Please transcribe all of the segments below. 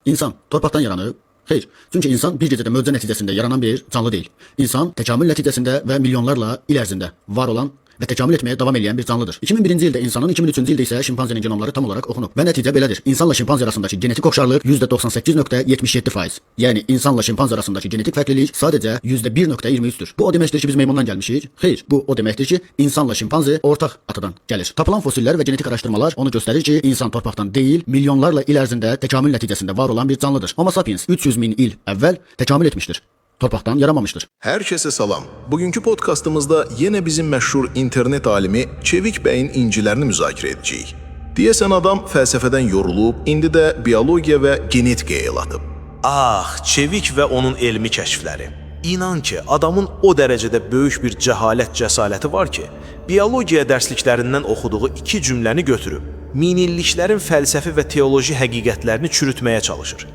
İnsan torpaqdan yaranıb? Xeyr. Çünki insan bir gecədə möcüzə nəticəsində yaranan bir canlı deyil. İnsan təkamül nəticəsində və milyonlarla il ərzində var olan və təkamül etməyə davam edən bir canlıdır. 2001-ci ildə insanın, 2003-cü ildə isə şimpanzenin genomları tam olaraq oxunub və nəticə belədir. İnsanla şimpanze arasındakı genetik oxşarlıq %98.77%. Yəni insanla şimpanze arasındakı genetik fərqlilik sadəcə %1.23-dür. Bu o deməkdir ki, biz meymundan gəlmişik? Xeyr, bu o deməkdir ki, insanla şimpanze ortaq atadan gəlir. Tapılan fosillər və genetik araşdırmalar onu göstərir ki, insan torpaqdan deyil, milyonlarla il ərzində təkamül nəticəsində var olan bir canlıdır. Homo sapiens 300 min il əvvəl təkamül etmişdir. Torpaqdan yaranmamışdır. Herkese salam. Bugünkü podcastımızda yine bizim məşhur internet alimi Çevik Bəy'in incilərini müzakirə edəcəyik. Deyəsən adam fəlsəfədən yorulub, indi də biologiya və genetikaya el atıb. Ah, Çevik və onun elmi kəşfləri. İnan ki, adamın o dərəcədə böyük bir cəhalət cəsaləti var ki, biologiya dərsliklərindən oxuduğu iki cümləni götürüb minilliklərin fəlsəfi və teoloji həqiqətlərini çürütməyə çalışır.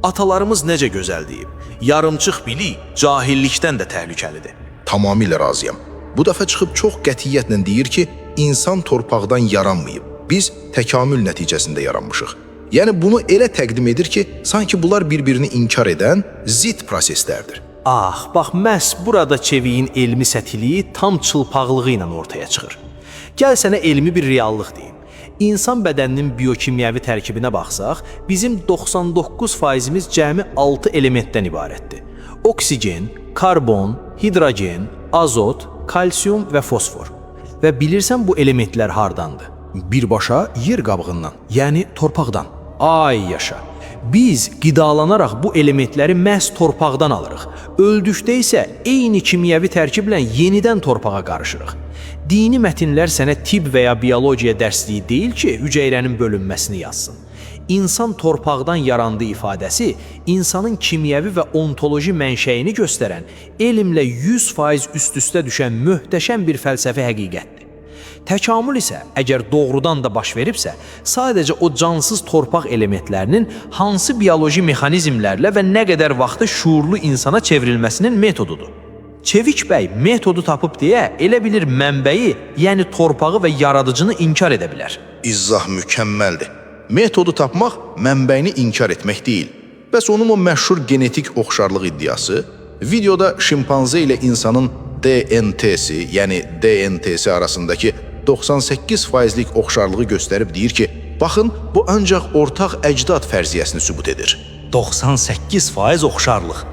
Atalarımız necə gözəl deyib: "Yarımçıq bilik cahillikdən də təhlükəlidir." Tamamilə razıyam. Bu dəfə çıxıb çox qətiyyətlə deyir ki, insan torpaqdan yaranmayıb. Biz təkamül nəticəsində yaranmışıq. Yəni bunu elə təqdim edir ki, sanki bunlar bir-birini inkar edən zidd proseslərdir. Ah, bax məhz burada Çeviyin elmi səthiliyi tam çılpaqlığı ilə ortaya çıxır. Gəl sənə elmi bir reallıq deyim. İnsan bədəninin biokimyəvi tərkibinə baxsaq, bizim 99 faizimiz cəmi 6 elementdən ibarətdir. Oksigen, karbon, hidrogen, azot, kalsium və fosfor. Və bilirsən bu elementlər hardandır? Birbaşa yer qabığından, yəni torpaqdan. Ay yaşa. Biz qidalanaraq bu elementləri məhz torpaqdan alırıq. Öldükdə isə eyni kimyəvi tərkiblə yenidən torpağa qarışırıq. Dini mətnlər sənə tibb və ya biologiya dərsliyi deyil ki, hüceyrənin bölünməsini yazsın. İnsan torpaqdan yarandı ifadəsi insanın kimyəvi və ontoloji mənşəyini göstərən, elmlə 100% üst-üstə düşən möhtəşəm bir fəlsəfi həqiqətdir. Təkamül isə əgər doğrudan da baş veribsə, sadəcə o cansız torpaq elementlərinin hansı bioloji mexanizmlərlə və nə qədər vaxtda şuurlu insana çevrilməsinin metodudur. Çevik bəy metodu tapıb deyə elə bilir mənbəyi, yəni torpağı və yaradıcını inkar edə bilər. İzah mükəmməldir. Metodu tapmaq mənbəyini inkar etmək deyil. Bəs onun o məşhur genetik oxşarlıq iddiası, videoda şimpanze ilə insanın DNT-si, yəni DNT-si arasındakı 98 faizlik oxşarlığı göstərib deyir ki, baxın, bu ancaq ortaq əcdad fərziyyəsini sübut edir. 98% oxşarlıq.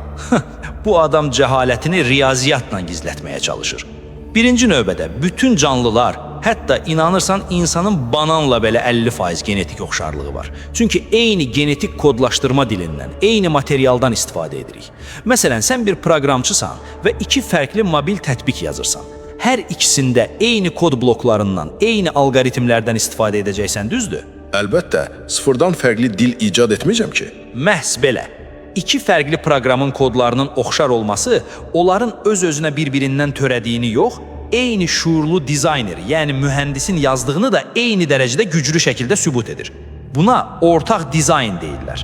Bu adam cəhalətini riyaziyyatla gizlətməyə çalışır. Birinci növbədə bütün canlılar, hətta inanırsan insanın bananla belə 50% genetik oxşarlığı var. Çünki eyni genetik kodlaşdırma dilindən, eyni materialdan istifadə edirik. Məsələn, sən bir proqramçısan və iki fərqli mobil tətbiq yazırsan. Hər ikisində eyni kod bloklarından, eyni alqoritmlərdən istifadə edəcəksən, düzdür? Əlbəttə, sıfırdan fərqli dil icad etməyəcəm ki. Məhz belə. İki fərqli proqramın kodlarının oxşar olması onların öz-özünə bir-birindən törədiyini yox, eyni şuurlu dizayner, yəni mühəndisin yazdığını da eyni dərəcədə güclü şəkildə sübut edir. Buna ortaq dizayn deyirlər.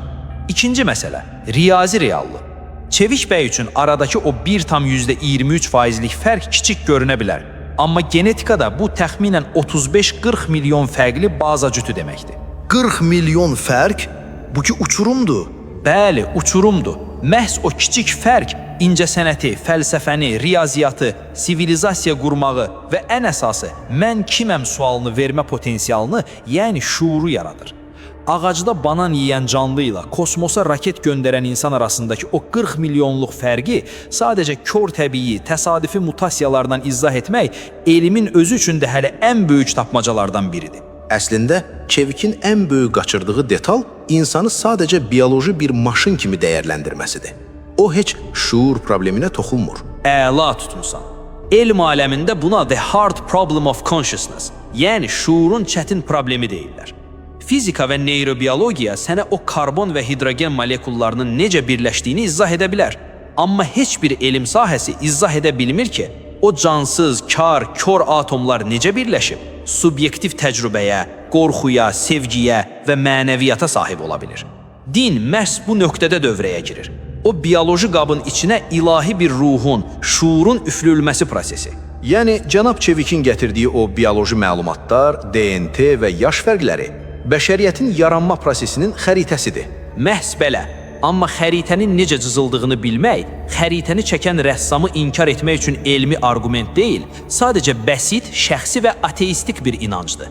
İkinci məsələ, riyazi reallıq. Çevik bəy üçün aradakı o 1,23 faizlik fərq kiçik görünə bilər. Amma genetikada bu təxminən 35-40 milyon fərqli baza cütü deməkdir. 40 milyon fərq? Bu ki uçurumdur. Bəli, uçurumdur. Məhz o kiçik fərq incəsənəti, fəlsəfəni, riyaziyyatı, sivilizasiya qurmağı və ən əsası mən kiməm sualını vermə potensialını, yəni şuuru yaradır. Ağacda banan yeyən canlı ilə kosmosa raket göndərən insan arasındakı o 40 milyonluq fərqi sadəcə kor təbii, təsadüfi mutasiyalarla izah etmək elmin özü üçün də hələ ən böyük tapmacalardan biridir. Əslində, Çevikin ən böyük qaçırdığı detal insanı sadəcə bioloji bir maşın kimi dəyərləndirməsidir. O heç şuur probleminə toxunmur. Əla tutmusan. Elm aləmində buna the hard problem of consciousness, yəni şuurun çətin problemi deyirlər. Fizika və neyrobiologiya sənə o karbon və hidrogen molekullarının necə birləşdiyini izah edə bilər. Amma heç bir elm sahəsi izah edə bilmir ki, o cansız, kar, kor atomlar necə birləşib subyektiv təcrübəyə, qorxuya, sevgiyə və mənəviyyata sahib ola bilir. Din məhz bu nöqtədə dövrəyə girir. O bioloji qabın içinə ilahi bir ruhun, şuurun üfürülməsi prosesi. Yəni cənab Çevikin gətirdiyi o bioloji məlumatlar, DNT və yaş fərqləri bəşəriyyətin yaranma prosesinin xəritəsidir. Məhz belə. Amma xəritənin necə cızıldığını bilmək, xəritəni çəkən rəssamı inkar etmək üçün elmi arqument deyil, sadəcə bəsit, şəxsi və ateistik bir inancdır.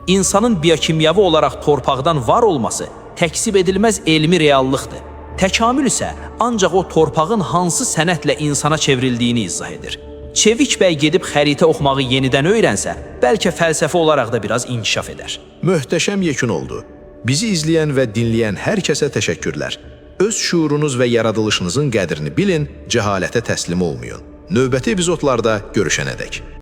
İnsanın biokimyəvi olaraq torpaqdan var olması təkzib edilməz elmi reallıqdır. Təkamül isə ancaq o torpağın hansı sənətlə insana çevrildiyini izah edir. Çevik bəy gedib xəritə oxumağı yenidən öyrənsə, bəlkə fəlsəfi olaraq da biraz inkişaf edər. Möhtəşəm yekun oldu. Bizi izləyən və dinləyən hər kəsə təşəkkürlər. Öz şüurunuz və yaradılışınızın qədrini bilin, cəhalətə təslim olmayın. Növbəti epizodlarda görüşənədək.